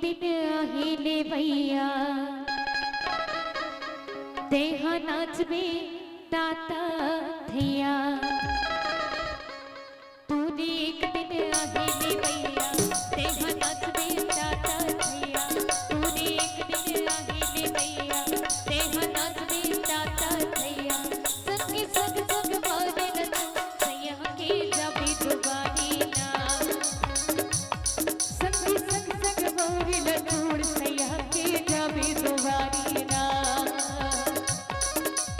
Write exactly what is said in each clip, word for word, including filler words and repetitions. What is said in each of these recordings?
दिन आही ले भैया, तेहा नाचबे ताता थैया। तू रे एक दिन आही ले भैया, तेहा नाचबे ताता थैया। तू रे एक दिन आही ले भैया, तेहा नाचबे ताता थैया। संगी संग संग बारे लचू, सैया के जाबे दुबारी ना। संगी संग संग बारे लचू, सैया के जाबे दुबारी ना।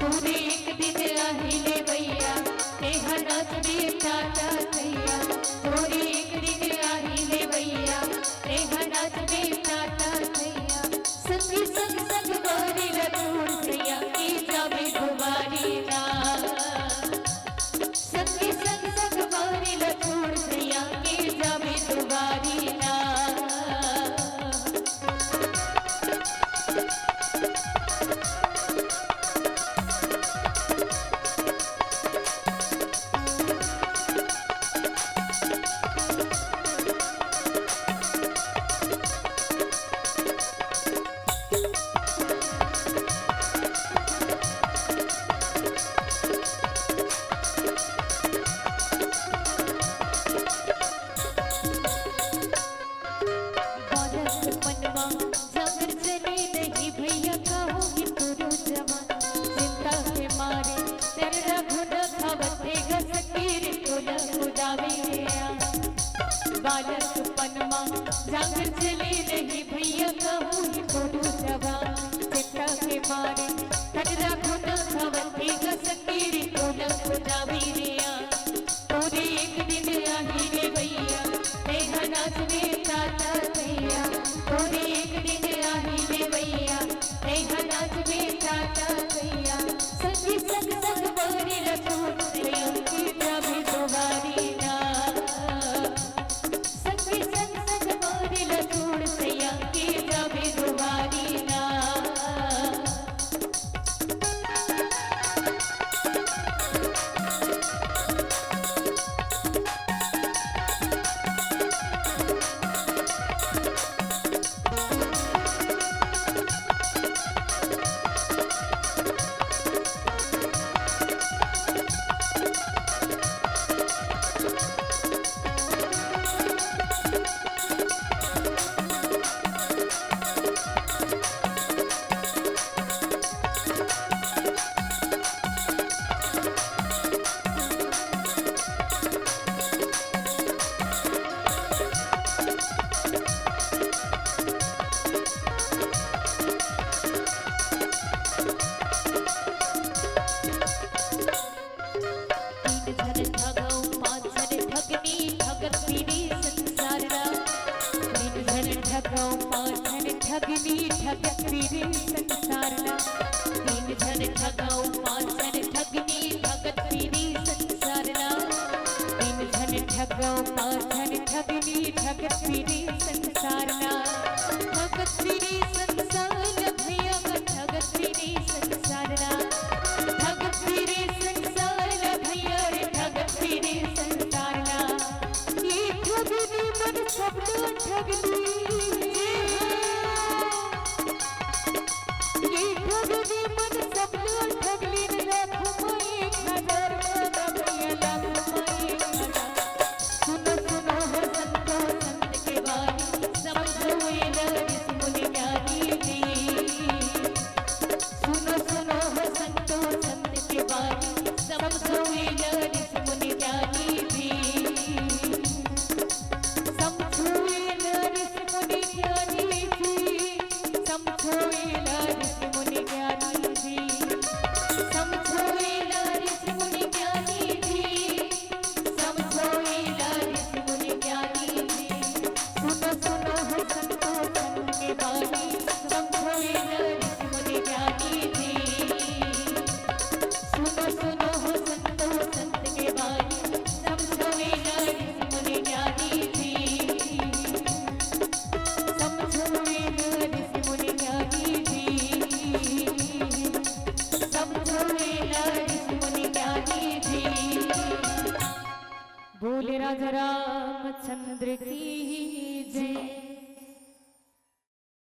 तू रे एक दिन आही ले भैया, तेहा नाचबे ताता थैया। तू रे एक दिन आही ले भैया, तेहा नाचबे ताता थैया। संगी संग संग बारे लचू, सैया के जाबे दुबारी ना। संगी संग संग बारे लचू, सैया के जाबे दुबारी ना। बालकपन मा जांगर चले नहीं भैया, कहो कि तोरो जवान। चिंता के मारे तेरा घुन खावत हे गसकीर कोला कुदावे रे आ। बालकपन मा जांगर चले नहीं भैया, कहो कि तोरो जवान। चिंता के मारे तेरा घुन खावत हे गसकीर कोला कुदावे रे आ। तू रे एक दिन आही ले भैया, तेहा नाचबे ताता थैया। तू रे एक दिन आही ले भैया, तेहा नाचबे ताता थैया। संगी संग संग बारे लचू, सैया के जाबे दुबारी ना। संगी संग संग बारे लचू, सैया के जाबे दुबारी ना। तीन झन ठगऊ, पांच झन ठगनी, ठगत फिरे संसार ला। तीन झन ठगऊ, पांच झन ठगनी, ठगत फिरे संसार ला। तीन झन ठगऊ, पांच झन ठगनी, ठगत फिरे संसार ला। तीन झन ठगऊ, पांच झन ठगनी, ठगत फिरे संसार ला। ठगत फिरे संसार ला भैया, ठगत फिरे संसार ला। ठगत फिरे संसार ला भैया रे, ठगत फिरे संसार ला। ये ठगनी मन सब ला ठगनी। ये ठगनी मन सब ला ठगनी, लाख में एक हजार, लाख में एक हजार। सुनो सुनो हो संतो संत के बानी, समझो ये ऋषि मुनि ज्ञानी जी। सुनो सुनो हो संतो संत के बानी, समझो ये ऋषि मुनि ज्ञानी जी। समझो ये ऋषि मुनि ज्ञानी जी। समझो ये ऋषि मुनि ज्ञानी जी। समझो ये ऋषि मुनि ज्ञानी जी। समझो ये ऋषि मुनि ज्ञानी जी। सुनो सुनो हो संतो संत के बानी, समझो ये ऋषि मुनि ज्ञानी जी। सुनो सुनो हो संतो संत के बानी, समझो ये ऋषि मुनि ज्ञानी जी। समझो ये ऋषि मुनि ज्ञानी जी। समझो ये ऋषि मुनि ज्ञानी जी। बोले राजा रामचंद्र की